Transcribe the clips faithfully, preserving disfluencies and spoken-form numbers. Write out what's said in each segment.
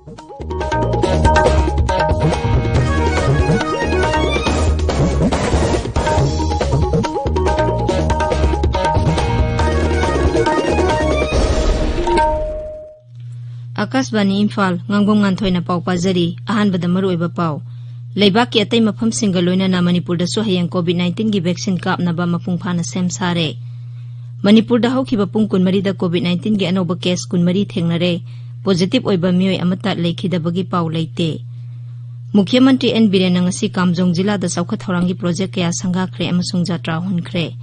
ꯑꯥꯀꯥꯁꯕꯥꯅꯤ ꯏꯝꯐꯥꯜ, ꯉꯥꯡꯕꯝ ꯉꯥꯟꯊꯣꯏꯅ ꯄꯥꯎ ꯄꯥꯖꯔꯤ꯫ ꯑꯍꯥꯟꯕꯗ ꯃꯔꯨꯑꯣꯏꯕ ꯄꯥꯎ꯫ ꯂꯩꯕꯥꯛꯀꯤ ꯑꯇꯩ ꯃꯐꯝꯁꯤꯡꯒ ꯂꯣꯏꯅꯅ ꯃꯅꯤꯄꯨꯔꯗꯁꯨ ꯍꯌꯦꯡ COVID nineteen ꯒꯤ vaccine ꯀꯥꯞꯅꯕ ꯃꯄꯨꯡ ꯐꯥꯅ ꯁꯦꯝ ꯁꯥꯔꯦ꯫ ꯃꯅꯤꯄꯨꯔꯗ ꯍꯧꯈꯤꯕ ꯄꯨꯡ ꯀꯨꯟꯃꯔꯤꯗ COVID nineteen ꯒꯤ ꯑꯅꯧꯕ case ꯀꯨꯟꯃꯔꯤ ꯊꯦꯡꯅꯔꯦ꯫ Positive ꯑꯣꯏꯕ ꯃꯤꯑꯣꯏ ꯑꯃꯠꯇ ꯂꯩꯈꯤꯗꯕꯒꯤ ꯄꯥꯎ ꯂꯩꯇꯦ꯫ ꯃꯨꯈ꯭ꯌ ꯃꯟꯇ꯭ꯔꯤ ꯑꯦꯟ ꯕꯤꯔꯦꯟꯅ ꯉꯁꯤ ꯀꯥꯝꯖꯣꯡ ꯖꯤꯂꯥꯗ ꯆꯥꯎꯈꯠ ꯊꯧꯔꯥꯡꯒꯤ project ꯀꯌꯥ ꯁꯪꯒꯥꯈ꯭ꯔꯦ ꯑꯃꯁꯨꯡ ꯖꯥꯇ꯭ꯔꯥ ꯍꯨꯟꯈ꯭ꯔꯦ꯫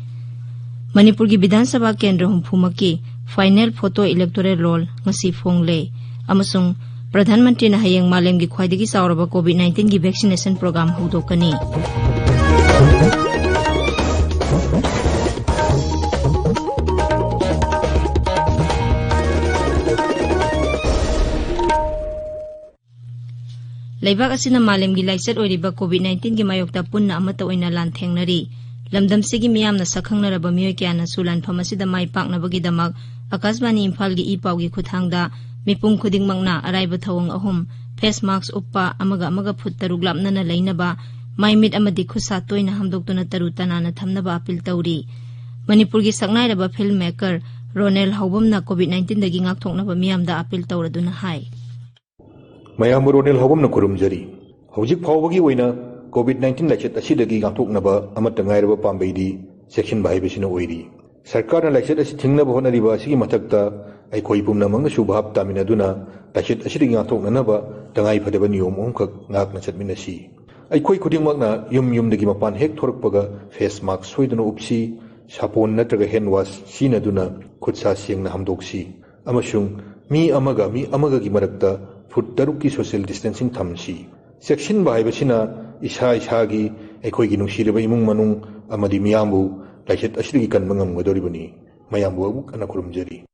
ꯃꯅꯤꯄꯨꯔꯒꯤ ꯕꯤꯙꯥꯟ ꯁꯚꯥ ꯀꯦꯟꯗ꯭ꯔ ꯍꯨꯝꯐꯨꯃꯛꯀꯤ final photo electoral roll ꯉꯁꯤ ꯐꯣꯡꯂꯦ꯫ ꯑꯃꯁꯨꯡ ꯄ꯭ꯔꯙꯥꯟ ꯃꯟꯇ꯭ꯔꯤꯅ ꯍꯌꯦꯡ ꯃꯥꯂꯦꯝꯒꯤ ꯈ꯭ꯋꯥꯏꯗꯒꯤ ꯆꯥꯎꯔꯕ COVID nineteen ꯒꯤ vaccination program ꯍꯧꯗꯣꯛꯀꯅꯤ꯫ ꯂꯩꯕꯥꯛ ꯑꯁꯤꯅ ꯃꯥꯂꯦꯝꯒꯤ ꯂꯥꯏꯆꯠ ꯑꯣꯏꯔꯤꯕ COVID nineteen ꯒꯤ ꯃꯥꯌꯣꯛꯇ ꯄꯨꯟꯅ ꯑꯃꯠꯇ ꯑꯣꯏꯅ ꯂꯥꯟꯊꯦꯡꯅꯔꯤ꯫ ꯂꯝꯗꯝꯁꯤꯒꯤ ꯃꯤꯌꯥꯝꯅ ꯁꯛꯈꯪꯅꯔꯕ ꯃꯤꯑꯣꯏ ꯀꯌꯥꯅꯁꯨ ꯂꯥꯟꯐꯝ ꯑꯁꯤꯗ ꯃꯥꯏ ꯄꯥꯛꯅꯕꯒꯤꯗꯃꯛ ꯑꯀꯥꯁꯕꯥꯅꯤ ꯏꯝꯐꯥꯜꯒꯤ ꯏ ꯄꯥꯎꯒꯤ ꯈꯨꯠꯊꯥꯡꯗ ꯃꯤꯄꯨꯝ ꯈꯨꯗꯤꯡꯃꯛꯅ ꯑꯔꯥꯏꯕ ꯊꯧꯑꯣꯡ ꯑꯍꯨꯝ, face mask ꯎꯞꯄ, ꯑꯃꯒ ꯑꯃꯒ ꯐꯨꯠ ꯇꯔꯨꯛ ꯂꯥꯞꯅꯅ ꯂꯩꯅꯕ, ꯃꯥꯏ ꯃꯤꯠ ꯑꯃꯗꯤ ꯈꯨꯠꯁꯥ ꯇꯣꯏꯅ ꯍꯥꯝꯗꯣꯛꯇꯨꯅ ꯇꯔꯨ ꯇꯅꯥꯟꯅ ꯊꯝꯅꯕ appeal ꯇꯧꯔꯤ꯫ ꯃꯅꯤꯄꯨꯔꯒꯤ ꯁꯛꯅꯥꯏꯔꯕ film maker Ronel ꯍꯧꯕꯝꯅ COVID nineteen ꯗꯒꯤ ꯉꯥꯛꯊꯣꯛꯅꯕ ꯃꯤꯌꯥꯝꯗ appeal ꯇꯧꯔꯗꯨꯅ ꯍꯥꯏ꯫ ꯃꯌꯥꯝꯕꯨ ꯔꯣꯅꯦꯜ ꯍꯧꯕꯝꯅ ꯈꯨꯔꯨꯝꯖꯔꯤ꯫ ꯍꯧꯖꯤꯛ ꯐꯥꯎꯕꯒꯤ ꯑꯣꯏꯅ COVID nineteen ꯂꯥꯏꯆꯠ ꯑꯁꯤꯗꯒꯤ ꯉꯥꯛꯊꯣꯛꯅꯕ ꯑꯃꯠꯇ ꯉꯥꯏꯔꯕ ꯄꯥꯝꯕꯩꯗꯤ ꯆꯦꯛꯁꯤꯟꯕ ꯍꯥꯏꯕꯁꯤꯅ ꯑꯣꯏꯔꯤ꯫ ꯁꯔꯀꯥꯔꯅ ꯂꯥꯏꯆꯠ ꯑꯁꯤ ꯊꯤꯡꯅꯕ ꯍꯣꯠꯅꯔꯤꯕ ꯑꯁꯤꯒꯤ ꯃꯊꯛꯇ ꯑꯩꯈꯣꯏ ꯄꯨꯝꯅꯃꯛꯅꯁꯨ ꯚꯥꯞ ꯇꯥꯃꯤꯟꯅꯗꯨꯅ ꯂꯥꯏꯆꯠ ꯑꯁꯤꯗꯒꯤ ꯉꯥꯛꯊꯣꯛꯅꯅꯕ ꯇꯉꯥꯏ ꯐꯗꯕ ꯅꯤꯌꯣꯝ ꯑꯍꯨꯝꯈꯛ ꯉꯥꯛꯅ ꯆꯠꯃꯤꯟꯅꯁꯤ꯫ ꯑꯩꯈꯣꯏ ꯈꯨꯗꯤꯡꯃꯛꯅ ꯌꯨꯝ ꯌꯨꯝꯗꯒꯤ ꯃꯄꯥꯟ ꯍꯦꯛ ꯊꯣꯔꯛꯄꯒ face mask ꯁꯣꯏꯗꯅ ꯎꯞꯁꯤ, ꯁꯥꯄꯣꯟ ꯅꯠꯇ꯭ꯔꯒ hand wash ꯁꯤꯖꯤꯟꯅꯗꯨꯅ ꯈꯨꯠ ꯁꯥ ꯁꯦꯡꯅ ꯍꯥꯝꯗꯣꯛꯁꯤ꯫ ꯑꯃꯁꯨꯡ ꯃꯤ ꯑꯃꯒ ꯃꯤ ꯑꯃꯒꯒꯤ ꯃꯔꯛꯇ ꯐꯨꯠ ꯇꯔꯨꯛꯀꯤ social distancing ꯊꯝꯁꯤ꯫ ꯆꯦꯛꯁꯤꯟꯕ ꯍꯥꯏꯕꯁꯤꯅ ꯏꯁꯥ ꯏꯁꯥꯒꯤ, ꯑꯩꯈꯣꯏꯒꯤ ꯅꯨꯡꯁꯤꯔꯕ ꯏꯃꯨꯡ ꯃꯅꯨꯡ ꯑꯃꯗꯤ ꯃꯤꯌꯥꯝꯕꯨ ꯂꯥꯏꯆꯠ ꯑꯁꯤꯗꯒꯤ ꯀꯟꯕ ꯉꯝꯒꯗꯧꯔꯤꯕꯅꯤ꯫ ꯃꯌꯥꯝꯕꯨ ꯑꯃꯨꯛ ꯍꯟꯅ ꯈꯨꯔꯨꯝꯖꯔꯤ꯫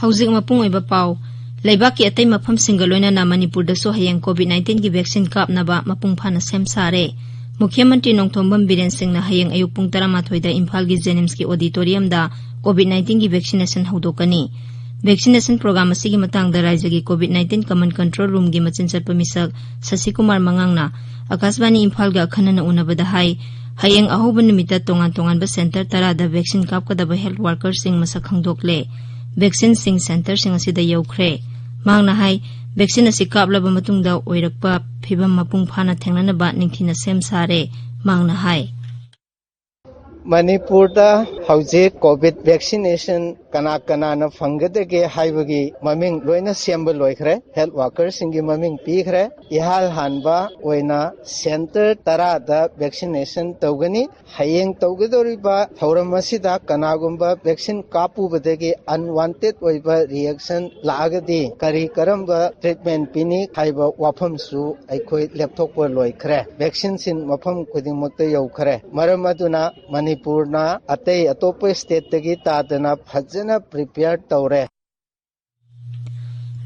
ꯍꯧꯖꯤꯛ ꯃꯄꯨꯡ ꯑꯣꯏꯕ ꯄꯥꯎ꯫ ꯂꯩꯕꯥꯛꯀꯤ ꯑꯇꯩ ꯃꯐꯝꯁꯤꯡꯒ ꯂꯣꯏꯅꯅ ꯃꯅꯤꯄꯨꯔꯗꯁꯨ ꯍꯌꯦꯡ COVID nineteen ꯒꯤ vaccine ꯀꯥꯞꯅꯕ ꯃꯄꯨꯡ ꯐꯥꯅ ꯁꯦꯝ ꯁꯥꯔꯦ꯫ ꯃꯨꯈ꯭ꯌ ꯃꯟꯇ꯭ꯔꯤ ꯅꯣꯡꯊꯣꯝꯕꯝ ꯕꯤꯔꯦꯟ ꯁꯤꯡꯅ ꯍꯌꯦꯡ ꯑꯌꯨꯛ ꯄꯨꯡ ꯇꯔꯥꯃꯥꯊꯣꯏꯗ ꯏꯝꯐꯥꯜꯒꯤ JNIMSꯀꯤ auditoriumꯗ COVID nineteen ꯒꯤ vaccination ꯍꯧꯗꯣꯛꯀꯅꯤ꯫ Vaccination program ꯑꯁꯤꯒꯤ ꯃꯇꯥꯡꯗ ꯔꯥꯖ꯭ꯌꯒꯤ COVID nineteen Command Control Roomꯒꯤ ꯃꯆꯤꯟ ꯆꯠꯄ ꯃꯤꯁꯛ ꯁꯁꯤꯀꯨꯃꯥꯔ ꯃꯉꯥꯡꯅ ꯑꯀꯥꯁꯕꯥꯅꯤ ꯏꯝꯐꯥꯜꯒ ꯑꯈꯟꯅꯅ ꯎꯅꯕꯗ ꯍꯥꯏ, ꯍꯌꯦꯡ ꯑꯍꯧꯕ ꯅꯨꯃꯤꯠꯇ ꯇꯣꯉꯥꯟ ꯇꯣꯉꯥꯟꯕ center ꯇꯔꯥꯗ vaccine ꯀꯥꯞꯀꯗꯕ health workerꯁꯤꯡ ꯃꯁꯛ ꯈꯪꯗꯣꯛꯂꯦ꯫ Vaccineꯁꯤꯡ centerꯁꯤꯡ ꯑꯁꯤꯗ ꯌꯧꯈ꯭ꯔꯦ꯫ ꯃꯍꯥꯛꯅ ꯍꯥꯏ, vaccine ꯑꯁꯤ ꯀꯥꯞꯂꯕ ꯃꯇꯨꯡꯗ ꯑꯣꯏꯔꯛꯄ ꯐꯤꯚꯝ ꯃꯄꯨꯡ ꯐꯥꯅ ꯊꯦꯡꯅꯅꯕ ꯅꯤꯡꯊꯤꯅ ꯁꯦꯝ ꯁꯥꯔꯦ꯫ ꯃꯍꯥꯛꯅ ꯍꯥꯏ, ꯃꯅꯤꯄꯨꯔꯗ ꯍꯧꯖꯤꯛ COVID vaccination ꯀꯅꯥ ꯀꯅꯥꯅ ꯐꯪꯒꯗꯒꯦ ꯍꯥꯏꯕꯒꯤ ꯃꯃꯤꯡ ꯂꯣꯏꯅ ꯁꯦꯝꯕ ꯂꯣꯏꯈ꯭ꯔꯦ꯫ Health workerꯁꯤꯡꯒꯤ ꯃꯃꯤꯡ ꯄꯤꯈ꯭ꯔꯦ꯫ ꯏꯍꯥꯟ ꯍꯥꯟꯕ ꯑꯣꯏꯅ center ꯇꯔꯥꯗ vaccination ꯇꯧꯒꯅꯤ꯫ ꯍꯌꯦꯡ ꯇꯧꯒꯗꯧꯔꯤꯕ ꯊꯧꯔꯝ ꯑꯁꯤꯗ ꯀꯅꯥꯒꯨꯝꯕ vaccine ꯀꯥꯞꯄꯨꯕꯗꯒꯤ unwanted ꯑꯣꯏꯕ reaction ꯂꯥꯛꯑꯒꯗꯤ ꯀꯔꯤ ꯀꯔꯝꯕ treatment ꯄꯤꯅꯤ ꯍꯥꯏꯕ ꯋꯥꯐꯝꯁꯨ ꯑꯩꯈꯣꯏ ꯂꯦꯞꯊꯣꯛꯄ ꯂꯣꯏꯈ꯭ꯔꯦ꯫ Vaccineꯁꯤꯡ ꯃꯐꯝ ꯈꯨꯗꯤꯡꯃꯛꯇ ꯌꯧꯈ꯭ꯔꯦ꯫ ꯃꯔꯝ ꯑꯗꯨꯅ ꯃꯅꯤꯄꯨꯔꯅ ꯑꯇꯩ ꯑꯇꯣꯞꯄ stateꯇꯒꯤ ꯇꯥꯗꯅ ꯐꯖꯅ prepare ꯇꯧꯔꯦ꯫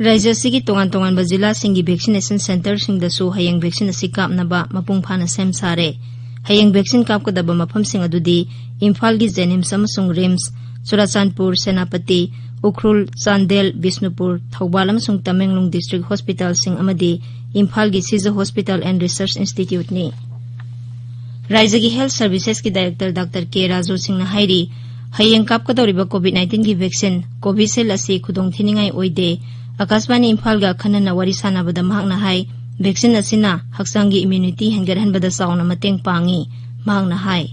ꯔꯥꯖ꯭ꯌ ꯑꯁꯤꯒꯤ ꯇꯣꯉꯥꯟ ꯇꯣꯉꯥꯟꯕ ꯖꯤꯂꯥꯁꯤꯡꯒꯤ vaccination centreꯁꯤꯡꯗꯁꯨ ꯍꯌꯦꯡ vaccine ꯑꯁꯤ ꯀꯥꯞꯅꯕ ꯃꯄꯨꯡ ꯐꯥꯅ ꯁꯦꯝ ꯁꯥꯔꯦ꯫ ꯍꯌꯦꯡ vaccine ꯀꯥꯞꯀꯗꯕ ꯃꯐꯝꯁꯤꯡ ꯑꯗꯨꯗꯤ ꯏꯝꯐꯥꯜꯒꯤ JNIMS ꯑꯃꯁꯨꯡ RIMS, ꯆꯨꯔꯥꯆꯥꯟꯄꯨꯔ, ꯁꯦꯅꯥꯄꯇꯤ, ꯎꯈ꯭ꯔꯨꯜ, ꯆꯥꯟꯗꯦꯜ, ꯕꯤꯁꯅꯨꯄꯨꯔ, ꯊꯧꯕꯥꯜ ꯑꯃꯁꯨꯡ ꯇꯃꯦꯡꯂꯣꯡ district hospitalꯁꯤꯡ ꯑꯃꯗꯤ ꯏꯝꯐꯥꯜꯒꯤ Seizure Hospital and Research Instituteꯅꯤ꯫ ꯔꯥꯖ꯭ꯌꯒꯤ Health Servicesꯀꯤ Director Doctor K Raju ꯁꯤꯡꯅ ꯍꯥꯏꯔꯤ, ꯍꯌꯦꯡ ꯀꯥꯞꯀꯗꯧꯔꯤꯕ COVID nineteenꯒꯤ vaccine Covishield ꯑꯁꯤ ꯈꯨꯗꯣꯡꯊꯤꯅꯤꯡꯉꯥꯏ ꯑꯣꯏꯗꯦ꯫ ꯑꯀꯥꯁꯕꯥꯅꯤ ꯏꯝꯐꯥꯜꯒ ꯑꯈꯟꯅꯅ ꯋꯥꯔꯤ ꯁꯥꯟꯅꯕꯗ ꯃꯍꯥꯛꯅ ꯍꯥꯏ, vaccine ꯑꯁꯤꯅ ꯍꯛꯆꯥꯡꯒꯤ immunity ꯍꯦꯟꯒꯠꯍꯟꯕꯗ ꯆꯥꯎꯅ ꯃꯇꯦꯡ ꯄꯥꯡꯉꯤ꯫ ꯃꯍꯥꯛꯅ ꯍꯥꯏ,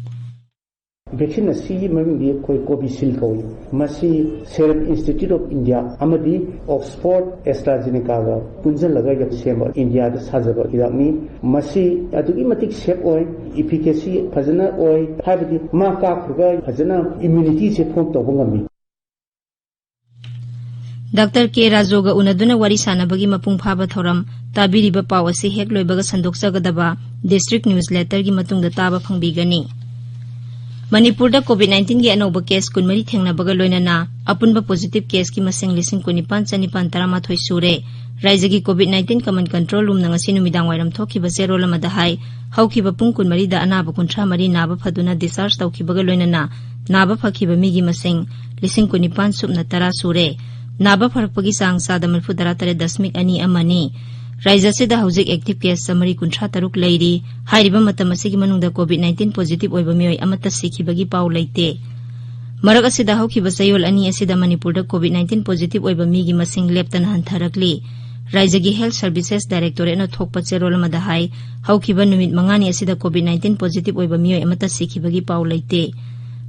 vaccine ꯑꯁꯤꯒꯤ ꯃꯃꯤꯡꯗꯤ ꯑꯩꯈꯣꯏ Covishield ꯀꯧꯏ꯫ ꯃꯁꯤ Serum Institute of India ꯑꯃꯗꯤ Oxford AstraZenecaꯒ ꯄꯨꯟꯁꯤꯜꯂꯒ ꯁꯦꯝꯕ ꯏꯟꯗꯤꯌꯥꯗ ꯁꯥꯖꯕ ꯍꯤꯗꯥꯛꯅꯤ꯫ ꯃꯁꯤ ꯑꯗꯨꯛꯀꯤ ꯃꯇꯤꯛ safe ꯑꯣꯏ, efficacy ꯐꯖꯅ ꯑꯣꯏ, ꯍꯥꯏꯕꯗꯤ ꯃꯥ ꯀꯥꯞꯈ꯭ꯔꯒ ꯐꯖꯅ immunityꯁꯦ form ꯇꯧꯕ ꯉꯝꯃꯤ꯫ ꯗꯥꯛꯇꯔ ꯀꯦ ꯔꯥꯖꯨꯒ ꯎꯅꯗꯨꯅ ꯋꯥꯔꯤ ꯁꯥꯟꯅꯕꯒꯤ ꯃꯄꯨꯡ ꯐꯥꯕ ꯊꯧꯔꯝ, ꯇꯥꯕꯤꯔꯤꯕ ꯄꯥꯎ ꯑꯁꯤ ꯍꯦꯛ ꯂꯣꯏꯕꯒ ꯁꯟꯗꯣꯛꯆꯒꯗꯕ district newsletterꯒꯤ ꯃꯇꯨꯡꯗ ꯇꯥꯕ ꯐꯪꯕꯤꯒꯅꯤ꯫ ꯃꯅꯤꯄꯨꯔꯗ COVID nineteenꯒꯤ ꯑꯅꯧꯕ case ꯀꯨꯟꯃꯔꯤ ꯊꯦꯡꯅꯕꯒ ꯂꯣꯏꯅꯅ ꯑꯄꯨꯟꯕ positive caseꯀꯤ ꯃꯁꯤꯡ ꯂꯤꯁꯤꯡ ꯀꯨꯟꯅꯤꯄꯥꯟ ꯆꯅꯤꯄꯥꯟ ꯇꯔꯥꯃꯥꯊꯣꯏ ꯁꯨꯔꯦ꯫ ꯔꯥꯖ꯭ꯌꯒꯤ COVID nineteen Command Control Roomꯅ ꯉꯁꯤ ꯅꯨꯃꯤꯗꯥꯡ ꯋꯥꯏꯔꯝ ꯊꯣꯛꯈꯤꯕ ꯆꯦꯔꯣꯜ ꯑꯃꯗ ꯍꯥꯏ, ꯍꯧꯈꯤꯕ ꯄꯨꯡ ꯀꯨꯟꯃꯔꯤꯗ ꯑꯅꯥꯕ ꯀꯨꯟꯊ꯭ꯔꯥ ꯃꯔꯤ ꯅꯥꯕ ꯐꯗꯨꯅ discharge ꯇꯧꯈꯤꯕꯒ ꯂꯣꯏꯅꯅ ꯅꯥꯕ ꯐꯈꯤꯕ ꯃꯤꯒꯤ ꯃꯁꯤꯡ ꯂꯤꯁꯤꯡ ꯀꯨꯟꯅꯤꯄꯥꯟ ꯁꯨꯞꯅ ꯇꯔꯥ ꯁꯨꯔꯦ꯫ ꯅꯥꯕ ꯐꯔꯛꯄꯒꯤ ꯆꯥꯡ ꯆꯥꯗ ꯃꯔꯤꯐꯨ ꯇꯔꯥ ꯇꯔꯦꯠ ꯗꯁꯃꯤꯛ ꯑꯅꯤ ꯑꯃꯅꯤ꯫ ꯔꯥꯏꯖ꯭ꯌ ꯑꯁꯤꯗ ꯍꯧꯖꯤꯛ active case ꯆꯥꯃꯔꯤ ꯀꯨꯟꯊ꯭ꯔꯥ ꯇꯔꯨꯛ ꯂꯩꯔꯤ꯫ ꯍꯥꯏꯔꯤꯕ ꯃꯇꯝ ꯑꯁꯤꯒꯤ ꯃꯅꯨꯡꯗ COVID nineteen positive ꯑꯣꯏꯕ ꯃꯤꯑꯣꯏ ꯑꯃꯠꯇ ꯁꯤꯈꯤꯕꯒꯤ ꯄꯥꯎ ꯂꯩꯇꯦ꯫ ꯃꯔꯛ ꯑꯁꯤꯗ ꯍꯧꯈꯤꯕ ꯆꯌꯣꯜ ꯑꯅꯤ ꯑꯁꯤꯗ ꯃꯅꯤꯄꯨꯔꯗ COVID nineteen positive ꯑꯣꯏꯕ ꯃꯤꯒꯤ ꯃꯁꯤꯡ ꯂꯦꯞꯇꯅ ꯍꯟꯊꯔꯛꯂꯤ꯫ ꯔꯥꯏꯖ꯭ꯌꯒꯤ Health Services Directorate ꯅ ꯊꯣꯛꯄ ꯆꯦꯔꯣꯜ ꯑꯃꯗ ꯍꯥꯏ, ꯍꯧꯈꯤꯕ ꯅꯨꯃꯤꯠ ꯃꯉꯥꯅꯤ ꯑꯁꯤꯗ COVID nineteen positive ꯑꯣꯏꯕ ꯃꯤꯑꯣꯏ ꯑꯃꯠꯇ ꯁꯤꯈꯤꯕꯒꯤ ꯄꯥꯎ ꯂꯩꯇꯦ꯫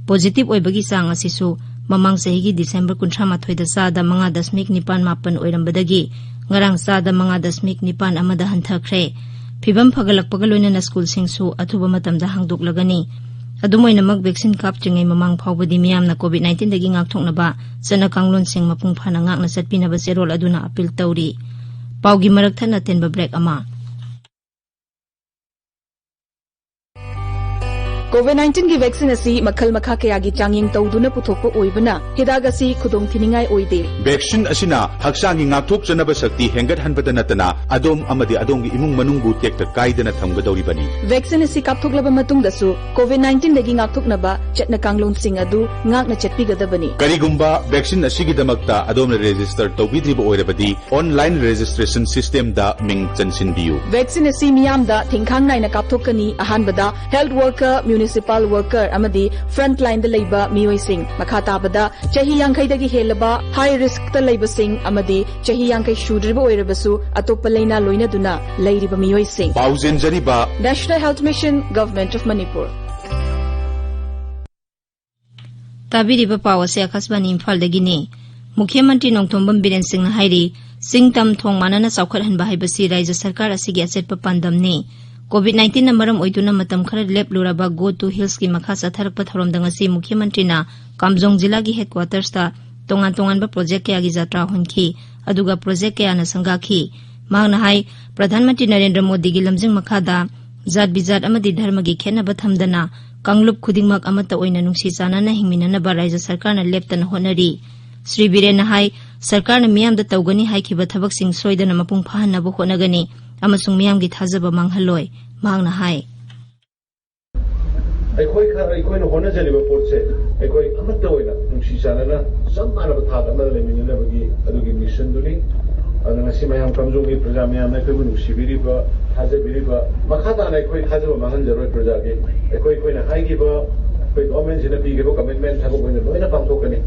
Positive ꯑꯣꯏꯕꯒꯤ ꯆꯥꯡ ꯑꯁꯤꯁꯨ ꯃꯃꯥꯡ ꯆꯍꯤꯒꯤ December ꯀꯨꯟꯊ꯭ꯔꯥ ꯃꯥꯊꯣꯏꯗ ꯆꯥꯗ ꯃꯉꯥ ꯗꯁꯃꯤꯛ ꯅꯤꯄꯥꯟ ꯃꯥꯄꯟ ꯑꯣꯏꯔꯝꯕꯗꯒꯤ ꯉꯔꯥꯡ ꯆꯥꯗ ꯃꯉꯥ ꯗꯁꯃꯤꯛ ꯅꯤꯄꯥꯟ ꯑꯃꯗ ꯍꯟꯊꯈ꯭ꯔꯦ꯫ ꯐꯤꯕꯝ ꯐꯒꯠꯂꯛꯄꯒ ꯂꯣꯏꯅꯅ ꯁ꯭ꯀꯨꯜꯁꯤꯡꯁꯨ ꯑꯊꯨꯕ ꯃꯇꯝꯗ ꯍꯥꯡꯗꯣꯛꯂꯒꯅꯤ꯫ ꯑꯗꯨꯝ ꯑꯣꯏꯅꯃꯛ, vaccine ꯀꯥꯞꯇ꯭ꯔꯤꯉꯩ ꯃꯃꯥꯡ ꯐꯥꯎꯕꯗꯤ ꯃꯤꯌꯥꯝꯅ COVID nineteen ꯗꯒꯤ ꯉꯥꯛꯊꯣꯛꯅꯕ ꯆꯠꯅ ꯀꯥꯡꯂꯣꯟꯁꯤꯡ ꯃꯄꯨꯡ ꯐꯥꯅ ꯉꯥꯛꯅ ꯆꯠꯄꯤꯅꯕ ꯆꯦꯔꯣꯜ ꯑꯗꯨꯅ appeal ꯇꯧꯔꯤ꯫ ꯄꯥꯎꯒꯤ ꯃꯔꯛ ꯊꯠꯅ ꯑꯇꯦꯟꯕ break ꯑꯃ꯫ COVID nineteen ꯒꯤ vaccine ꯑꯁꯤ ꯃꯈꯜ ꯃꯈꯥ ꯀꯌꯥꯒꯤ ꯆꯥꯡꯌꯦꯡ ꯇꯧꯗꯨꯅ ꯄꯨꯊꯣꯛꯄ ꯑꯣꯏꯕꯅ, ꯍꯤꯗꯥꯛ ꯑꯁꯤ ꯈꯨꯗꯣꯡꯊꯤꯅꯤꯡꯉꯥꯏ ꯑꯣꯏꯗꯦ꯫ Vaccine ꯑꯁꯤꯅ ꯍꯛꯆꯥꯡꯒꯤ ꯉꯥꯛꯊꯣꯛꯆꯅꯕ ꯁꯛꯇꯤ ꯍꯦꯟꯒꯠꯍꯟꯕꯗ ꯅꯠꯇꯅ, ꯑꯗꯣꯝ ꯑꯃꯗꯤ ꯑꯗꯣꯝꯒꯤ ꯏꯃꯨꯡ ꯃꯅꯨꯡꯕꯨ ꯇꯦꯛꯇ ꯀꯥꯏꯗꯅ ꯊꯝꯒꯗꯧꯔꯤꯕꯅꯤ꯫ Vaccine ꯑꯁꯤ ꯀꯥꯞꯊꯣꯛꯂꯕ ꯃꯇꯨꯡꯗꯁꯨ COVID nineteen ꯗꯒꯤ ꯉꯥꯛꯊꯣꯛꯅꯕ ꯆꯠꯅ ꯀꯥꯡꯂꯣꯟꯁꯤꯡ ꯑꯗꯨ ꯉꯥꯛꯅ ꯆꯠꯄꯤꯒꯗꯕꯅꯤ꯫ ꯀꯔꯤꯒꯨꯝꯕ vaccine ꯑꯁꯤꯒꯤꯗꯃꯛꯇ ꯑꯗꯣꯝꯅ register ꯇꯧꯕꯤꯗ꯭ꯔꯤꯕ ꯑꯣꯏꯔꯕꯗꯤ, online registration system ꯗ ꯃꯤꯡ ꯆꯟꯁꯤꯟꯕꯤꯌꯨ꯫ Vaccine ꯑꯁꯤ ꯃꯤꯌꯥꯝꯗ ꯊꯤꯡꯈꯥꯡ ꯅꯥꯏꯅ ꯀꯥꯞꯊꯣꯛꯀꯅꯤ꯫ ꯑꯍꯥꯟꯕꯗ health worker, municipal worker ꯑꯃꯗꯤ front line ꯗ ꯂꯩꯕ ꯃꯤꯑꯣꯏꯁꯤꯡ, ꯃꯈꯥ ꯇꯥꯕꯗ ꯆꯍꯤ ꯌꯥꯡꯈꯩꯗꯒꯤ ꯍꯦꯜꯂꯕ, high risk ꯇ ꯂꯩꯕꯁꯤꯡ ꯑꯃꯗꯤ ꯆꯍꯤ ꯌꯥꯡꯈꯩ ꯁꯨꯗ꯭ꯔꯤꯕ ꯑꯣꯏꯔꯕꯁꯨ ꯑꯇꯣꯞꯄ ꯂꯩꯅꯥ ꯂꯣꯏꯅꯗꯨꯅ ꯂꯩꯔꯤꯕ ꯃꯤꯑꯣꯏꯁꯤꯡ꯫ ꯄꯥꯎꯖꯦꯟꯖꯔꯤꯕ National Health Mission, Government of Manipur꯫ ꯇꯥꯕꯤꯔꯤꯕ ꯄꯥꯎ ꯑꯁꯤ ꯑꯀꯥꯁꯕꯥꯅꯤ ꯏꯝꯐꯥꯜꯗꯒꯤꯅꯤ꯫ ꯃꯨꯈ꯭ꯌ ꯃꯟꯇ꯭ꯔꯤ ꯅꯣꯡꯊꯣꯝꯕꯝ ꯕꯤꯔꯦꯟ ꯁꯤꯡꯅ ꯍꯥꯏꯔꯤ, ꯆꯤꯡ ꯇꯝ ꯊꯣꯡ ꯃꯥꯟꯅꯅ ꯆꯥꯎꯈꯠꯍꯟꯕ ꯍꯥꯏꯕꯁꯤ ꯔꯥꯏꯖ꯭ꯌ ꯁꯔꯀꯥꯔ ꯑꯁꯤꯒꯤ ꯑꯆꯦꯠꯄ ꯄꯥꯟꯗꯝꯅꯤ꯫ COVID nineteen ꯅ ꯃꯔꯝ ꯑꯣꯏꯗꯨꯅ ꯃꯇꯝ ꯈꯔ ꯂꯦꯞꯂꯨꯔꯕ Go to Hills ꯀꯤ ꯃꯈꯥ ꯆꯠꯊꯔꯛꯄ ꯊꯧꯔꯝꯗ ꯉꯁꯤ ꯃꯨꯈ꯭ꯌ ꯃꯟꯇ꯭ꯔꯤꯅ ꯀꯥꯝꯖꯣꯡ ꯖꯤꯂꯥꯒꯤ headquarters ꯇ ꯇꯣꯉꯥꯟ ꯇꯣꯉꯥꯟꯕ project ꯀꯌꯥꯒꯤ ꯖꯥꯇ꯭ꯔꯥ ꯍꯣꯟꯈꯤ, ꯑꯗꯨꯒ project ꯀꯌꯥꯅ ꯁꯪꯒꯥꯈꯤ꯫ ꯃꯍꯥꯛꯅ ꯍꯥꯏ, ꯄ꯭ꯔꯙꯥꯟ ꯃꯟꯇ꯭ꯔꯤ ꯅꯔꯦꯟꯗ꯭ꯔ ꯃꯣꯗꯤꯒꯤ ꯂꯝꯖꯤꯡ ꯃꯈꯥꯗ ꯖꯥꯠ ꯕꯤꯖꯥꯠ ꯑꯃꯗꯤ ꯙꯔꯃꯒꯤ ꯈꯦꯠꯅꯕ ꯊꯝꯗꯅ ꯀꯥꯡꯂꯨꯞ ꯈꯨꯗꯤꯡꯃꯛ ꯑꯃꯠꯇ ꯑꯣꯏꯅ ꯅꯨꯡꯁꯤ ꯆꯥꯟꯅꯅ ꯍꯤꯡꯃꯤꯟꯅꯅꯕ ꯔꯥꯏꯖ꯭ꯌ ꯁꯔꯀꯥꯔꯅ ꯂꯦꯞꯇꯅ ꯍꯣꯠꯅꯔꯤ꯫ ꯁ꯭ꯔꯤ ꯕꯤꯔꯦꯟꯅ ꯍꯥꯏ, ꯁꯔꯀꯥꯔꯅ ꯃꯤꯌꯥꯝꯗ ꯇꯧꯒꯅꯤ ꯍꯥꯏꯈꯤꯕ ꯊꯕꯛꯁꯤꯡ ꯁꯣꯏꯗꯅ ꯃꯄꯨꯡ ꯐꯥꯍꯟꯅꯕ ꯍꯣꯠꯅꯒꯅꯤ ꯑꯃꯁꯨꯡ ꯃꯤꯌꯥꯝꯒꯤ ꯊꯥꯖꯕ ꯃꯥꯡꯍꯜꯂꯣꯏ꯫ ꯃꯍꯥꯛꯅ ꯍꯥꯏ, ꯑꯩꯈꯣꯏ ꯈ-, ꯑꯩꯈꯣꯏꯅ ꯍꯣꯠꯅꯖꯔꯤꯕ ꯄꯣꯠꯁꯦ ꯑꯩꯈꯣꯏ ꯑꯃꯠꯇ ꯑꯣꯏꯅ ꯅꯨꯡꯁꯤ ꯆꯥꯟꯅꯅ ꯆꯞ ꯃꯥꯟꯅꯕ ꯊꯥꯛ ꯑꯃꯗ ꯂꯩꯃꯤꯟꯅꯅꯕꯒꯤ ꯑꯗꯨꯒꯤ ꯃꯤꯁꯟꯗꯨꯅꯤ꯫ ꯑꯗꯨꯅ ꯉꯁꯤ ꯃꯌꯥꯝ ꯀꯝꯖꯣꯡꯒꯤ ꯄ꯭ꯔꯖꯥ ꯃꯌꯥꯝꯅ ꯑꯩꯈꯣꯏꯕꯨ ꯅꯨꯡꯁꯤꯕꯤꯔꯤꯕ, ꯊꯥꯖꯕꯤꯔꯤꯕ, ꯃꯈꯥ ꯇꯥꯅ ꯑꯩꯈꯣꯏ ꯊꯥꯖꯕ ꯃꯥꯡꯍꯟꯖꯔꯣꯏ ꯄ꯭ꯔꯖꯥꯒꯤ꯫ ꯑꯩꯈꯣꯏ, ꯑꯩꯈꯣꯏꯅ ꯍꯥꯏꯈꯤꯕ, ꯑꯩꯈꯣꯏ ꯒꯣꯔꯃꯦꯟꯁꯤꯅ ꯄꯤꯈꯤꯕ ꯀꯃꯤꯠꯃꯦꯟ ꯊꯕꯛ ꯑꯣꯏꯅ ꯂꯣꯏꯅ ꯄꯥꯡꯊꯣꯛꯀꯅꯤ꯫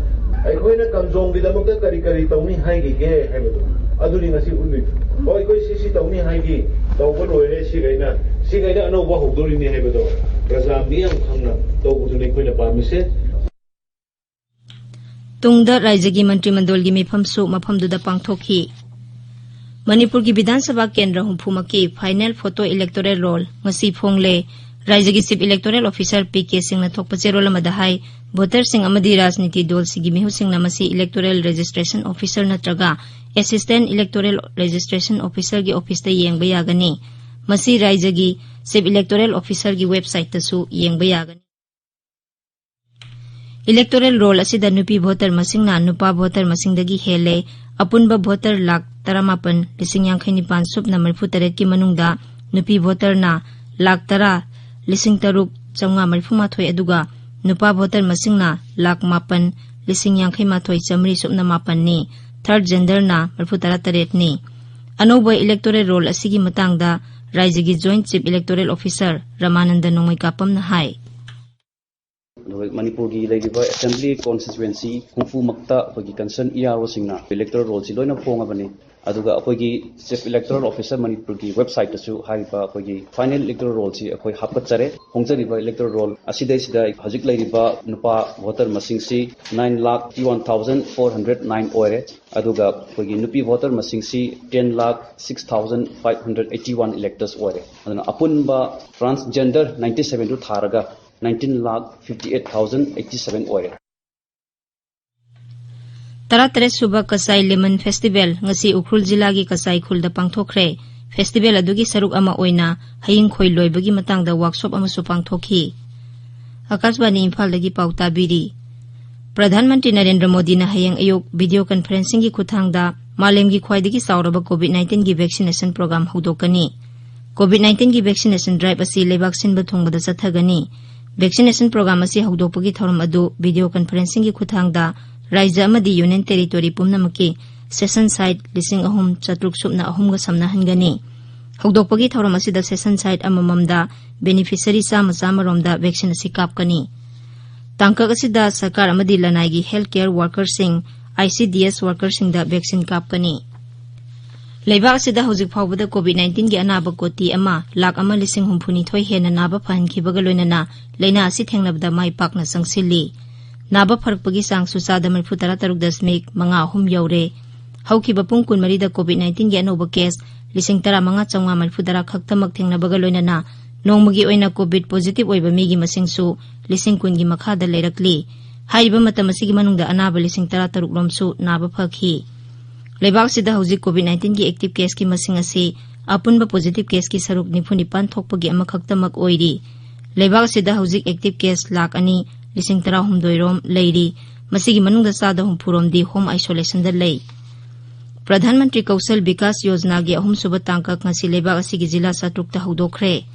ꯑꯩꯈꯣꯏꯅ ꯀꯝꯖꯣꯡꯒꯤꯗꯃꯛꯇ ꯀꯔꯤ ꯀꯔꯤ ꯇꯧꯅꯤ ꯍꯥꯏꯈꯤꯒꯦ ꯍꯥꯏꯕꯗꯣ ꯑꯗꯨꯅꯤ ꯉꯁꯤ ꯎꯠꯂꯤꯗꯣ꯫ ꯍꯣꯏ, ꯑꯩꯈꯣꯏ ꯁꯤ, ꯁꯤ ꯇꯧꯅꯤ ꯍꯥꯏꯈꯤ, ꯇꯧꯕ ꯂꯣꯏꯔꯦ, ꯁꯤꯈꯩꯅ, ꯁꯤꯈꯩꯅ ꯑꯅꯧꯕ ꯍꯧꯗꯣꯔꯤꯅꯤ ꯍꯥꯏꯕꯗꯣ ꯄ꯭ꯔꯖꯥ ꯃꯤꯌꯥꯝ ꯈꯪꯅ ꯇꯧꯕꯗꯨꯅꯤ ꯑꯩꯈꯣꯏꯅ ꯄꯥꯝꯃꯤꯁꯦ꯫ ꯇꯨꯡꯗ ꯔꯥꯏꯖ꯭ꯌꯒꯤ ꯃꯟꯇ꯭ꯔꯤ ꯃꯟꯗꯣꯜꯒꯤ ꯃꯤꯐꯝꯁꯨ ꯃꯐꯝꯗꯨꯗ ꯄꯥꯡꯊꯣꯛꯈꯤ꯫ ꯃꯅꯤꯄꯨꯔꯒꯤ ꯕꯤꯙꯥꯟ ꯁꯚꯥ ꯀꯦꯟꯗ꯭ꯔ ꯍꯨꯝꯐꯨꯃꯛꯀꯤ final photo electoral roll ꯉꯁꯤ ꯐꯣꯡꯂꯦ꯫ ꯔꯥꯏꯖ꯭ꯌꯒꯤ Chief Electoral Officer P K ꯁꯤꯡꯅ ꯊꯣꯛꯄ ꯆꯦꯔꯣꯜ ꯑꯃꯗ ꯍꯥꯏ, ꯚꯣꯇꯔꯁꯤꯡ ꯑꯃꯗꯤ ꯔꯥꯖꯅꯤꯇꯤ ꯗꯜꯁꯤꯡꯒꯤ ꯃꯤꯍꯨꯠꯁꯤꯡꯅ ꯃꯁꯤ Electoral Registration Officer ꯅꯠꯇ꯭ꯔꯒ Assistant Electoral Registration Officerꯒꯤ ꯑꯣꯐꯤꯁꯇ ꯌꯦꯡꯕ ꯌꯥꯒꯅꯤ꯫ ꯃꯁꯤ ꯔꯥꯏꯖ꯭ꯌꯒꯤ Chief Electoral Officerꯒꯤ websiteꯇꯁꯨ ꯌꯦꯡꯕ ꯌꯥꯒꯅꯤ꯫ Electoral roll ꯑꯁꯤꯗ ꯅꯨꯄꯤ ꯚꯣꯇꯔ ꯃꯁꯤꯡꯅ ꯅꯨꯄꯥ ꯚꯣꯇꯔ ꯃꯁꯤꯡꯗꯒꯤ ꯍꯦꯜꯂꯦ꯫ ꯑꯄꯨꯟꯕ ꯚꯣꯇꯔ ꯂꯥꯈ ꯇꯔꯥꯃꯥꯄꯟ ꯂꯤꯁꯤꯡ ꯌꯥꯡꯈꯩ ꯅꯤꯄꯥꯟ ꯁꯨꯞꯅ ꯃꯔꯤꯐꯨ ꯇꯔꯦꯠꯀꯤ ꯃꯅꯨꯡꯗ ꯅꯨꯄꯤ ꯚꯣꯇꯔꯅ ꯂꯥꯈ ꯇꯔꯥ ꯂꯤꯁꯤꯡ ꯇꯔꯨꯛ ꯆꯥꯝꯃꯉꯥ ꯃꯔꯤꯐꯨ ꯃꯥꯊꯣꯏ, ꯑꯗꯨꯒ ꯅꯨꯄꯥ ꯚꯣꯇꯔ ꯃꯁꯤꯡꯅ ꯂꯥꯈ ꯃꯥꯄꯟ ꯂꯤꯁꯤꯡ ꯌꯥꯡꯈꯩ ꯃꯥꯊꯣꯏ ꯆꯥꯃꯔꯤ ꯁꯨꯞꯅ ꯃꯥꯄꯟꯅꯤ꯫ Third genderꯅ ꯃꯔꯤꯐꯨ ꯇꯔꯥ ꯇꯔꯦꯠꯅꯤ꯫ ꯑꯅꯧꯕ electoral roll ꯑꯁꯤꯒꯤ ꯃꯇꯥꯡꯗ ꯔꯥꯏꯖ꯭ꯌꯒꯤ Joint Chief Electoral Officer ꯔꯃꯥꯅꯟꯗ ꯅꯣꯡꯃꯩꯀꯥꯄꯝꯅ ꯍꯥꯏ꯫ ꯑꯗꯨꯒ ꯃꯅꯤꯄꯨꯔꯒꯤ ꯂꯩꯔꯤꯕ assembly constituency ꯍꯨꯝꯐꯨꯃꯛꯇ ꯑꯩꯈꯣꯏꯒꯤ concerned E R Oꯁꯤꯡꯅ electoral rollꯁꯤ ꯂꯣꯏꯅ ꯐꯣꯡꯉꯕꯅꯤ꯫ ꯑꯗꯨꯒ ꯑꯩꯈꯣꯏꯒꯤ Chief Electoral Officer ꯃꯅꯤꯄꯨꯔꯒꯤ websiteꯇꯁꯨ ꯍꯥꯏꯔꯤꯕ ꯑꯩꯈꯣꯏꯒꯤ final electoral rollꯁꯤ ꯑꯩꯈꯣꯏ ꯍꯥꯞꯀꯠꯆꯔꯦ꯫ ꯐꯣꯡꯖꯔꯤꯕ electoral roll ꯑꯁꯤꯗꯩꯁꯤꯗ ꯍꯧꯖꯤꯛ ꯂꯩꯔꯤꯕ ꯅꯨꯄꯥ voter ꯃꯁꯤꯡꯁꯤ nine lakh eighty one thousand four hundred nine ꯑꯣꯏꯔꯦ꯫ ꯑꯗꯨꯒ ꯑꯩꯈꯣꯏꯒꯤ ꯅꯨꯄꯤ voter ꯃꯁꯤꯡꯁꯤ ten lakh six thousand five hundred eighty one electors ꯑꯣꯏꯔꯦ꯫ ꯑꯗꯨꯅ ꯑꯄꯨꯟꯕ transgenderꯗꯨ ꯊꯥꯔꯒ nineteen lakh fifty eight thousand eighty seven ꯑꯣꯏꯔꯦ꯫ ꯇꯔꯥꯇꯔꯦꯠ ꯁꯨꯕ ꯀꯆꯥꯏ Lemon Festival ꯉꯁꯤ ꯎꯈ꯭ꯔꯨꯜ ꯖꯤꯂꯥꯒꯤ ꯀꯆꯥꯏ ꯈꯨꯜꯗ ꯄꯥꯡꯊꯣꯛꯈ꯭ꯔꯦ꯫ Festival ꯑꯗꯨꯒꯤ ꯁꯔꯨꯛ ꯑꯃ ꯑꯣꯏꯅ ꯍꯌꯤꯡ ꯈꯣꯏ ꯂꯣꯏꯕꯒꯤ ꯃꯇꯥꯡꯗ workshop ꯑꯃꯁꯨ ꯄꯥꯡꯊꯣꯛꯈꯤ꯫ ꯑꯀꯥꯁꯕꯥꯅꯤ ꯏꯝꯐꯥꯜꯗꯒꯤ ꯄꯥꯎ ꯇꯥꯕꯤꯔꯤ꯫ ꯄ꯭ꯔꯙꯥꯟ ꯃꯟꯇ꯭ꯔꯤ ꯅꯔꯦꯟꯗ꯭ꯔ ꯃꯣꯗꯤꯅ ꯍꯌꯦꯡ ꯑꯌꯨꯛ video conferencingꯒꯤ ꯈꯨꯠꯊꯥꯡꯗ ꯃꯥꯂꯦꯝꯒꯤ ꯈ꯭ꯋꯥꯏꯗꯒꯤ ꯆꯥꯎꯔꯕ COVID nineteenꯒꯤ vaccination program ꯍꯧꯗꯣꯛꯀꯅꯤ꯫ COVID nineteenꯒꯤ vaccination drive ꯑꯁꯤ ꯂꯩꯕꯥꯛ ꯁꯤꯟꯕ ꯊꯨꯡꯕꯗ ꯆꯠꯊꯒꯅꯤ꯫ Vaccination program ꯑꯁꯤ ꯍꯧꯗꯣꯛꯄꯒꯤ ꯊꯧꯔꯝ ꯑꯗꯨ video conferencingꯒꯤ ꯈꯨꯠꯊꯥꯡꯗ ꯔꯥꯖ꯭ꯌ ꯑꯃꯗꯤ Union Territory ꯄꯨꯝꯅꯃꯛꯀꯤ session site ꯂꯤꯁꯤꯡ ꯑꯍꯨꯝ ꯆꯥꯇ꯭ꯔꯨꯛ ꯁꯨꯞꯅ ꯑꯍꯨꯝꯒ ꯁꯝꯅꯍꯟꯒꯅꯤ꯫ ꯍꯧꯗꯣꯛꯄꯒꯤ ꯊꯧꯔꯝ ꯑꯁꯤꯗ session site ꯑꯃꯃꯝꯗ beneficiary ꯆꯥꯝꯃ ꯆꯥꯝꯃꯔꯣꯝꯗ vaccine ꯑꯁꯤ ꯀꯥꯞꯀꯅꯤ꯫ ꯇꯥꯡꯀꯛ ꯑꯁꯤꯗ ꯁꯔꯀꯥꯔ ꯑꯃꯗꯤ ꯂꯅꯥꯏꯒꯤ health care workerꯁꯤꯡ, I C D S workerꯁꯤꯡꯗ vaccine ꯀꯥꯞꯀꯅꯤ꯫ ꯂꯩꯕꯥꯛ ꯑꯁꯤꯗ ꯍꯧꯖꯤꯛ ꯐꯥꯎꯕꯗ COVID nineteenꯒꯤ ꯑꯅꯥꯕ ꯀꯣꯇꯤ ꯑꯃ ꯂꯥꯈ ꯑꯃ ꯂꯤꯁꯤꯡ ꯍꯨꯝꯐꯨꯅꯤꯊꯣꯏ ꯍꯦꯟꯅ ꯅꯥꯕ ꯐꯍꯟꯈꯤꯕꯒ ꯂꯣꯏꯅꯅ ꯂꯥꯏꯅꯥ ꯑꯁꯤ ꯊꯦꯡꯅꯕꯗ ꯃꯥꯏ ꯄꯥꯛꯅ ꯆꯪꯁꯤꯜꯂꯤ꯫ ꯅꯥꯕ ꯐꯔꯛꯄꯒꯤ ꯆꯥꯡꯁꯨ ꯆꯥꯗ ꯃꯔꯤꯐꯨ ꯇꯔꯥ ꯇꯔꯨꯛ ꯗꯁꯃꯤꯛ ꯃꯉꯥ ꯑꯍꯨꯝ ꯌꯧꯔꯦ꯫ ꯍꯧꯈꯤꯕ ꯄꯨꯡ ꯀꯨꯟꯃꯔꯤꯗ COVID nineteenꯒꯤ ꯑꯅꯧꯕ case ꯂꯤꯁꯤꯡ ꯇꯔꯥꯃꯉꯥ ꯆꯥꯝꯃꯉꯥ ꯃꯔꯤꯐꯨ ꯇꯔꯥ ꯈꯛꯇꯃꯛ ꯊꯦꯡꯅꯕꯒ ꯂꯣꯏꯅꯅ ꯅꯣꯡꯃꯒꯤ ꯑꯣꯏꯅ COVID positive ꯑꯣꯏꯕ ꯃꯤꯒꯤ ꯃꯁꯤꯡꯁꯨ ꯂꯤꯁꯤꯡ ꯀꯨꯟꯒꯤ ꯃꯈꯥꯗ ꯂꯩꯔꯛꯂꯤ꯫ ꯍꯥꯏꯔꯤꯕ ꯃꯇꯝ ꯑꯁꯤꯒꯤ ꯃꯅꯨꯡꯗ ꯑꯅꯥꯕ ꯂꯤꯁꯤꯡ ꯇꯔꯥ ꯇꯔꯨꯛ ꯔꯣꯝꯁꯨ ꯅꯥꯕ ꯐꯈꯤ꯫ ꯂꯩꯕꯥꯛ ꯑꯁꯤꯗ ꯍꯧꯖꯤꯛ COVID nineteenꯒꯤ active caseꯀꯤ ꯃꯁꯤꯡ ꯑꯁꯤ ꯑꯄꯨꯟꯕ positive caseꯀꯤ ꯁꯔꯨꯛ ꯅꯤꯐꯨ ꯅꯤꯄꯥꯟ ꯊꯣꯛꯄꯒꯤ ꯑꯃꯈꯛꯇꯃꯛ ꯑꯣꯏꯔꯤ꯫ ꯂꯩꯕꯥꯛ ꯑꯁꯤꯗ ꯍꯧꯖꯤꯛ active case ꯂꯥꯈ ꯑꯅꯤ ꯂꯤꯁꯤꯡ ꯇꯔꯥꯍꯨꯝꯗꯣꯏ ꯔꯣꯝ ꯂꯩꯔꯤ꯫ ꯃꯁꯤꯒꯤ ꯃꯅꯨꯡꯗ ꯆꯥꯗ ꯍꯨꯝꯐꯨ ꯔꯣꯝꯗꯤ home isolationꯗ ꯂꯩ꯫ ꯄ꯭ꯔꯙꯥꯟ ꯃꯟꯇ꯭ꯔꯤ ꯀꯧꯁꯜ ꯕꯤꯀꯥꯁ ꯌꯣꯖꯅꯥꯒꯤ ꯑꯍꯨꯝꯁꯨꯕ ꯇꯥꯡꯀꯛ ꯉꯁꯤ ꯂꯩꯕꯥꯛ ꯑꯁꯤꯒꯤ ꯖꯤꯂꯥ ꯆꯥꯇ꯭ꯔꯨꯛꯇ ꯍꯧꯗꯣꯛꯈ꯭ꯔꯦ꯫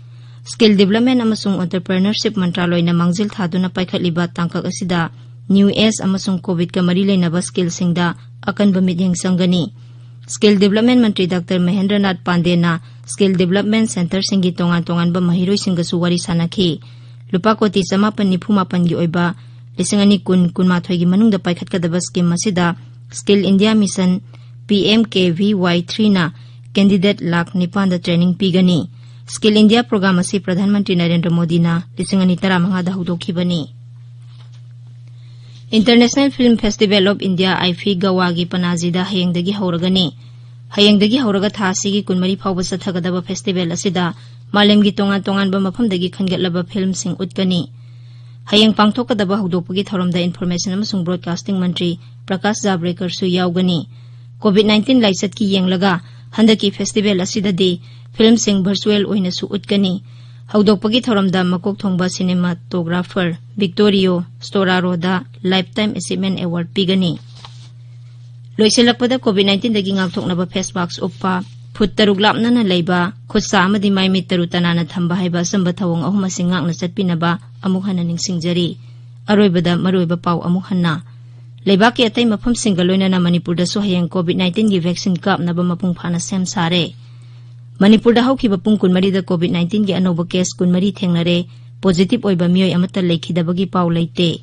Skill Development ꯑꯃꯁꯨꯡ Entrepreneurship ꯃꯟꯇ꯭ꯔꯥꯂꯣꯏꯅ ꯃꯥꯡꯖꯤꯜ ꯊꯥꯗꯨꯅ ꯄꯥꯏꯈꯠꯂꯤꯕ ꯇꯥꯡꯀꯛ ꯑꯁꯤꯗ New Age ꯑꯃꯁꯨꯡ COVIDꯀ ꯃꯔꯤ ꯂꯩꯅꯕ skillꯁꯤꯡꯗ ꯑꯀꯟꯕ ꯃꯤꯠꯌꯦꯡ ꯆꯪꯒꯅꯤ꯫ Skill Development ꯃꯟꯇ꯭ꯔꯤ ꯗꯥꯛꯇꯔ ꯃꯍꯦꯟꯗ꯭ꯔꯅꯥꯊ ꯄꯥꯟꯗꯦꯅ Skill Development Centreꯁꯤꯡꯒꯤ ꯇꯣꯉꯥꯟ ꯇꯣꯉꯥꯟꯕ ꯃꯍꯩꯔꯣꯏꯁꯤꯡꯒꯁꯨ ꯋꯥꯔꯤ ꯁꯥꯟꯅꯈꯤ꯫ ꯂꯨꯄꯥ ꯀꯣꯇꯤ ꯆꯃꯥꯄꯟ ꯅꯤꯐꯨ ꯃꯥꯄꯟꯒꯤ ꯑꯣꯏꯕ ꯂꯤꯁꯤꯡ ꯑꯅꯤ ꯀꯨꯟ ꯀꯨꯟꯃꯥꯊꯣꯏꯒꯤ ꯃꯅꯨꯡꯗ ꯄꯥꯏꯈꯠꯀꯗꯕ scheme ꯑꯁꯤꯗ Skill India Mission P M K V Y threeꯅ candidate lakh ꯅꯤꯄꯥꯟꯗ training ꯄꯤꯒꯅꯤ꯫ Skill India program ꯑꯁꯤ ꯄ꯭ꯔꯙꯥꯟ ꯃꯟꯇ꯭ꯔꯤ ꯅꯔꯦꯟꯗ꯭ꯔ ꯃꯣꯗꯤꯅ ꯂꯤꯁꯤꯡ ꯑꯅꯤ ꯇꯔꯥꯃꯉꯥꯗ ꯍꯧꯗꯣꯛꯈꯤꯕꯅꯤ꯫ International Film Festival of India, IFFI, ꯒꯋꯥꯒꯤ ꯄꯅꯥꯖꯤꯗ ꯍꯌꯦꯡꯗꯒꯤ ꯍꯧꯔꯒꯅꯤ꯫ ꯍꯌꯦꯡꯗꯒꯤ ꯍꯧꯔꯒ ꯊꯥ ꯑꯁꯤꯒꯤ ꯀꯨꯟꯃꯔꯤ ꯐꯥꯎꯕ ꯆꯠꯊꯒꯗꯕ festival ꯑꯁꯤꯗ ꯃꯥꯂꯦꯝꯒꯤ ꯇꯣꯉꯥꯟ ꯇꯣꯉꯥꯟꯕ ꯃꯐꯝꯗꯒꯤ ꯈꯟꯒꯠꯂꯕ filmꯁꯤꯡ ꯎꯠꯀꯅꯤ꯫ ꯍꯌꯦꯡ ꯄꯥꯡꯊꯣꯛꯀꯗꯕ ꯍꯧꯗꯣꯛꯄꯒꯤ ꯊꯧꯔꯝꯗ Information ꯑꯃꯁꯨꯡ Broadcasting ꯃꯟꯇ꯭ꯔꯤ ꯄ꯭ꯔꯀꯥꯁ ꯖꯥꯕ꯭ꯔꯦꯀꯔꯁꯨ ꯌꯥꯎꯒꯅꯤ꯫ COVID nineteen ꯂꯥꯏꯆꯠꯀꯤ ꯌꯦꯡꯂꯒ ꯍꯟꯗꯛꯀꯤ festival ꯑꯁꯤꯗꯗꯤ filmꯁꯤꯡ virtual ꯑꯣꯏꯅꯁꯨ ꯎꯠꯀꯅꯤ꯫ ꯍꯧꯗꯣꯛꯄꯒꯤ ꯊꯧꯔꯝꯗ ꯃꯀꯣꯛ ꯊꯣꯡꯕ cinematographer Victorio Storaro ꯗ Lifetime Achievement Award ꯄꯤꯒꯅꯤ꯫ ꯂꯣꯏꯁꯤꯜꯂꯛꯄꯗ COVID nineteenꯗꯒꯤ ꯉꯥꯛꯊꯣꯛꯅꯕ face mask ꯎꯞꯄ, ꯐꯨꯠ ꯇꯔꯨꯛ ꯂꯥꯞꯅꯅ ꯂꯩꯕ, ꯈꯨꯠꯁꯥ ꯑꯃꯗꯤ ꯃꯥꯏꯃꯤꯠ ꯇꯔꯨ ꯇꯅꯥꯟꯅ ꯊꯝꯕ ꯍꯥꯏꯕ ꯑꯆꯝꯕ ꯊꯧꯑꯣꯡ ꯑꯍꯨꯝ ꯑꯁꯤ ꯉꯥꯛꯅ ꯆꯠꯄꯤꯅꯕ ꯑꯃꯨꯛ ꯍꯟꯅ ꯅꯤꯡꯁꯤꯡꯖꯔꯤ꯫ ꯑꯔꯣꯏꯕꯗ ꯃꯔꯨꯑꯣꯏꯕ ꯄꯥꯎ ꯑꯃꯨꯛ ꯍꯟꯅ꯫ ꯂꯩꯕꯥꯛꯀꯤ ꯑꯇꯩ ꯃꯐꯝꯁꯤꯡꯒ ꯂꯣꯏꯅꯅ ꯃꯅꯤꯄꯨꯔꯗꯁꯨ ꯍꯌꯦꯡ COVID nineteen ꯒꯤ vaccine ꯀꯥꯞꯅꯕ ꯃꯄꯨꯡ ꯐꯥꯅ ꯁꯦꯝ ꯁꯥꯔꯦ꯫ ꯃꯅꯤꯄꯨꯔꯗ ꯍꯧꯈꯤꯕ ꯄꯨꯡ ꯀꯨꯟꯃꯔꯤꯗ COVID nineteen ꯒꯤ ꯑꯅꯧꯕ case ꯀꯨꯟꯃꯔꯤ ꯊꯦꯡꯅꯔꯦ꯫ Positive ꯑꯣꯏꯕ ꯃꯤꯑꯣꯏ ꯑꯃꯠꯇ ꯂꯩꯈꯤꯗꯕꯒꯤ ꯄꯥꯎ ꯂꯩꯇꯦ꯫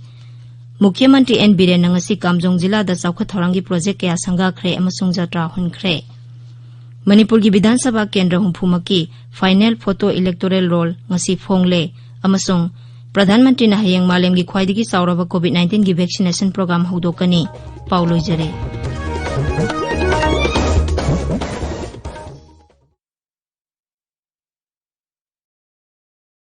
ꯃꯨꯈ꯭ꯌ ꯃꯟꯇ꯭ꯔꯤ ꯑꯦꯟ ꯕꯤꯔꯦꯟꯅ ꯉꯁꯤ ꯀꯥꯝꯖꯣꯡ ꯖꯤꯂꯥꯗ ꯆꯥꯎꯈꯠ ꯊꯧꯔꯥꯡꯒꯤ project ꯀꯌꯥ ꯁꯪꯒꯥꯈ꯭ꯔꯦ ꯑꯃꯁꯨꯡ ꯖꯇ꯭ꯔꯥ ꯍꯨꯟꯈ꯭ꯔꯦ꯫ ꯃꯅꯤꯄꯨꯔꯒꯤ ꯕꯤꯙꯥꯟ ꯁꯚꯥ ꯀꯦꯟꯗ꯭ꯔ ꯍꯨꯝꯐꯨꯃꯛꯀꯤ final photo electoral roll ꯉꯁꯤ ꯐꯣꯡꯂꯦ ꯑꯃꯁꯨꯡ ꯄ꯭ꯔꯙꯥꯟ ꯃꯟꯇ꯭ꯔꯤꯅ ꯍꯌꯦꯡ ꯃꯥꯂꯦꯝꯒꯤ ꯈ꯭ꯋꯥꯏꯗꯒꯤ ꯆꯥꯎꯔꯕ COVID nineteen ꯒꯤ vaccination program ꯍꯧꯗꯣꯛꯀꯅꯤ꯫ ꯄꯥꯎ ꯂꯣꯏꯖꯔꯦ꯫